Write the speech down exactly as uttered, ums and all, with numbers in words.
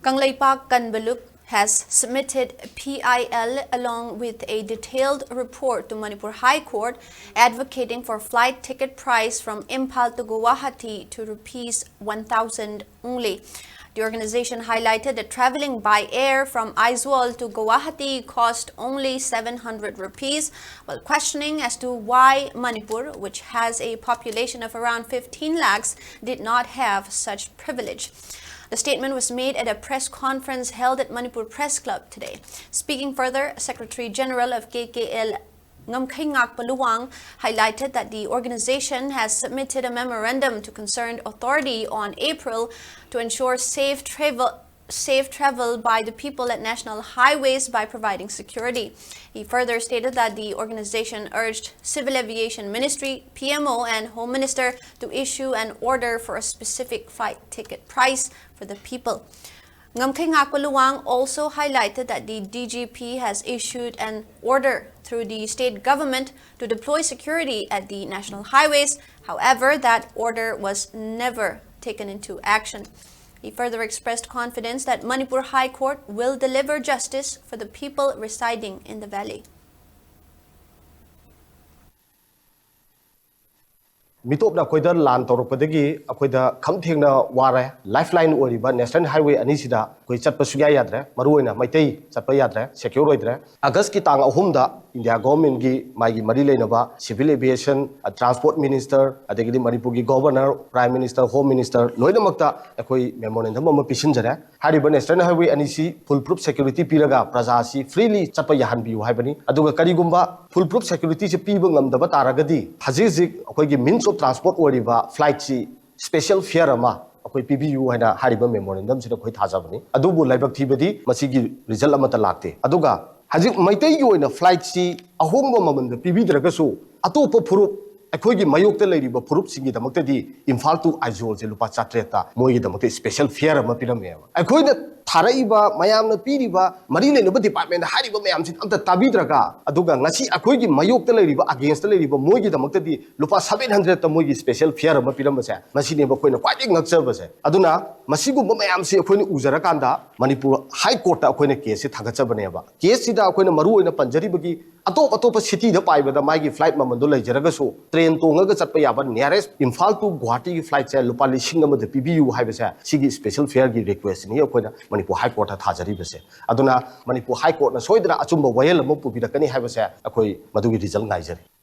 Kangleipak Kanbalup has submitted P I L along with a detailed report to Manipur High Court advocating for flight ticket price from Imphal to Guwahati to rupees one thousand only. The organization highlighted that traveling by air from Aizawl to Guwahati cost only seven hundred rupees, while questioning as to why Manipur, which has a population of around fifteen lakhs, did not have such privilege. The statement was made at a press conference held at Manipur Press Club today. Speaking further, Secretary General of K K L Ngamkhaingakpa Luwang highlighted that the organization has submitted a memorandum to concerned authority on April to ensure safe travel safe travel by the people at national highways by providing security. He further stated that the organization urged Civil Aviation Ministry, P M O, and Home Minister to issue an order for a specific flight ticket price for the people. Ngamkhaingakpa Luwang also highlighted that the D G P has issued an order through the state government to deploy security at the national highways. However, that order was never taken into action. He further expressed confidence that Manipur High Court will deliver justice for the people residing in the valley. ꯃꯤꯇꯣꯞꯅ ꯑꯩꯈꯣꯏꯗ ꯂꯥꯟ ꯇꯧꯔꯛꯄꯗꯒꯤ ꯑꯩꯈꯣꯏꯗ ꯈꯝ ꯊꯦꯡꯅ ꯋꯥꯔꯦ꯫ Life line ꯑꯣꯏꯔꯤꯕ national highway ꯑꯅꯤꯁꯤꯗ ꯑꯩꯈꯣꯏ ꯆꯠꯄ ꯁꯨꯡꯌꯥ ꯌꯥꯗ꯭ꯔꯦ꯫ ꯃꯔꯨꯑꯣꯏꯅ ꯃꯩꯇꯩ ꯆꯠꯄ ꯌꯥꯗ꯭ꯔꯦ, ꯁꯦꯀ꯭ꯌꯣꯔ ꯑꯣꯏꯗ꯭ꯔꯦ꯫ ꯑꯥꯒꯁꯀꯤ ꯇꯥꯡ ꯑꯍꯨꯝꯗ ꯏꯟꯗꯤꯌꯥ ꯒꯣꯚꯔꯟꯃꯦꯟꯠꯀꯤ ꯃꯥꯒꯤ ꯃꯔꯤ ꯂꯩꯅꯕ ꯁꯤꯚꯤꯜ ꯑꯦꯚꯤꯌꯦꯁꯟ, ꯇ꯭ꯔꯥꯟꯁꯄꯣꯔꯠ ꯃꯤꯅꯤꯁꯇꯔ, ꯑꯗꯒꯤꯗꯤ ꯃꯅꯤꯄꯨꯔꯒꯤ governor, prime minister, home minister ꯂꯣꯏꯅꯃꯛꯇ ꯑꯩꯈꯣꯏ ꯃꯦꯃꯣꯔꯦꯟꯗꯝ ꯑꯃ ꯄꯤꯁꯤꯟꯖꯔꯦ꯫ ꯍꯥꯏꯔꯤꯕ ꯅꯦꯁꯅꯦꯜ ꯍꯥꯏꯋꯦ ꯑꯅꯤꯁꯤ ꯐꯨꯜ ꯄ꯭ꯔꯨꯐ ꯁꯦꯀ꯭ꯌꯨꯔꯤꯇꯤ ꯄꯤꯔꯒ ꯄ꯭ꯔꯖꯥꯁꯤ ꯐ꯭ꯔꯤꯂꯤ ꯆꯠꯄ ꯌꯥꯍꯟꯕꯤꯌꯨ ꯍꯥꯏꯕꯅꯤ꯫ ꯑꯗꯨꯒ ꯀꯔꯤꯒꯨꯝꯕ ꯐꯨꯜ ꯄ꯭ꯔꯨꯐ ꯁꯦꯀ꯭ꯌꯨꯔꯤꯇꯤꯁꯤ ꯄꯤꯕ ꯉꯝꯗꯕ ꯇꯥꯔꯒꯗꯤ ꯍꯧꯖꯤꯛ ꯍꯧꯖꯤꯛ ꯑꯩꯈꯣꯏꯒꯤ ꯃꯤꯟꯁ ꯑꯣꯐ ꯇ꯭ꯔꯥꯟꯁꯄꯣꯔꯠ ꯑꯣꯏꯔꯤꯕ ꯐ꯭ꯂꯥꯏꯠꯁꯤ ꯁ꯭ꯄꯦꯁꯦꯜ ꯐꯤꯌꯔ ꯑꯃ ꯑꯩꯈꯣꯏ ꯄꯤꯕꯤꯌꯨ ꯍꯥꯏꯅ ꯍꯥꯏꯔꯤꯕ ꯃꯦꯃꯣꯔꯦꯟꯗꯝꯁꯤꯗ ꯑꯩꯈꯣꯏ ꯊꯥꯖꯕꯅꯤ꯫ ꯑꯗꯨꯕꯨ ꯂꯥꯏꯕꯛ ꯊꯤꯕꯗꯤ ꯃꯁꯤꯒꯤ ꯔꯤꯖꯜ ꯑꯃꯠꯇ ꯂꯥꯛꯇꯦ꯫ ꯑꯗꯨꯒ ꯍꯧꯖꯤꯛ ꯃꯩꯇꯩꯒꯤ ꯑꯣꯏꯅ ꯐ꯭ꯂꯥꯏꯠꯁꯤ ꯑꯍꯣꯡꯕ ꯃꯃꯜꯗ ꯄꯤꯕꯤꯗ꯭ꯔꯒꯁꯨ ꯑꯇꯣꯞꯄ ꯐꯨꯔꯨꯞ, ꯑꯩꯈꯣꯏꯒꯤ ꯃꯥꯌꯣꯛꯇ ꯂꯩꯔꯤꯕ ꯐꯨꯔꯨꯞꯁꯤꯡꯒꯤꯗꯃꯛꯇꯗꯤ ꯏꯝꯐꯥꯜ ꯇꯨ ꯑꯥꯏꯖꯣꯜꯁꯦ ꯂꯨꯄꯥ ꯆꯥꯇ꯭ꯔꯦꯠꯇ ꯃꯣꯏꯒꯤꯗꯃꯛꯇ ꯁ꯭ꯄꯦꯁꯦꯜ ꯐꯤꯌꯔ ꯑꯃ ꯄꯤꯔꯝꯃꯦꯕ꯫ ꯑꯩꯈꯣꯏꯅ ꯊꯥꯔꯛꯏꯕ ꯃꯌꯥꯝꯅ ꯄꯤꯔꯤꯕ ꯃꯔꯤ ꯂꯩꯅꯕ ꯗꯤꯄꯥꯔꯠꯃꯦꯟꯗ ꯍꯥꯏꯔꯤꯕ ꯃꯌꯥꯝꯁꯤ ꯑꯝꯇ ꯇꯥꯕꯤꯗ꯭ꯔꯒ, ꯑꯗꯨꯒ ꯉꯁꯤ ꯑꯩꯈꯣꯏꯒꯤ ꯃꯥꯌꯣꯛꯇ ꯂꯩꯔꯤꯕ, ꯑꯒꯦꯟꯁꯇ ꯂꯩꯔꯤꯕ ꯃꯣꯏꯒꯤꯗꯃꯛꯇꯗꯤ ꯂꯨꯄꯥ ꯁꯚꯦꯟ ꯍꯟꯗ꯭ꯔꯦꯗꯇ ꯃꯣꯏꯒꯤ ꯁ꯭ꯄꯦꯁꯦꯜ ꯐꯤꯌꯔ ꯑꯃ ꯄꯤꯔꯝꯕꯁꯦ, ꯃꯁꯤꯅꯦꯕ ꯑꯩꯈꯣꯏꯅ ꯈ꯭ꯋꯥꯏꯗꯒꯤ ꯉꯛꯆꯕꯁꯦ꯫ ꯑꯗꯨꯅ ꯃꯁꯤꯒꯨꯝꯕ ꯃꯌꯥꯝꯁꯤ ꯑꯩꯈꯣꯏꯅ ꯎꯖꯔꯀꯥꯟꯗ ꯃꯅꯤꯄꯨꯔ ꯍꯥꯏ ꯀꯣꯔꯠꯇ ꯑꯩꯈꯣꯏꯅ ꯀꯦꯁꯁꯤ ꯊꯥꯒꯠꯆꯕꯅꯦꯕ꯫ ꯀꯦꯁꯁꯤꯗ ꯑꯩꯈꯣꯏꯅ ꯃꯔꯨ ꯑꯣꯏꯅ ꯄꯟꯖꯔꯤꯕꯒꯤ ꯑꯇꯣꯞ ꯑꯇꯣꯞꯄ ꯁꯤꯇꯤꯗ ꯄꯥꯏꯕꯗ ꯃꯥꯒꯤ ꯐ꯭ꯂꯥꯏꯠ ꯃꯃꯜꯗꯣ ꯂꯩꯖꯔꯒꯁꯨ, ꯇ꯭ꯔꯦꯟ ꯇꯣꯡꯉꯒ ꯆꯠꯄ ꯌꯥꯕ nearest ꯏꯝꯐꯥꯜ to ꯒꯨꯋꯥꯍꯥꯇꯤꯒꯤ ꯐ꯭ꯂꯥꯏꯠꯁꯦ ꯂꯨꯄꯥ ꯂꯤꯁꯤꯡ ꯑꯃꯗ ꯄꯤꯕꯤꯌꯨ ꯍꯥꯏꯕꯁꯦ, ꯁꯤꯒꯤ ꯁ꯭ꯄꯦꯁꯦꯜ ꯐꯤꯌꯔꯒꯤ ꯔꯤꯀ꯭ꯋꯦꯁꯅꯤ ꯑꯩꯈꯣꯏꯅ ꯃꯅꯤꯄꯨꯔ ꯍꯥꯏ ꯀꯣꯔꯠꯇ ꯊꯥꯖꯔꯤꯕꯁꯦ꯫ ꯑꯗꯨꯅ ꯃꯅꯤꯄꯨꯔ ꯍꯥꯏ ꯀꯣꯔꯠꯅ ꯁꯣꯏꯗꯅ ꯑꯆꯨꯝꯕ ꯋꯥꯌꯦꯜ ꯑꯃ ꯄꯨꯕꯤꯔꯛꯀꯅꯤ ꯍꯥꯏꯕꯁꯦ ꯑꯩꯈꯣꯏ ꯃꯗꯨꯒꯤ ꯔꯤꯖꯜ ꯉꯥꯏꯖꯔꯤ꯫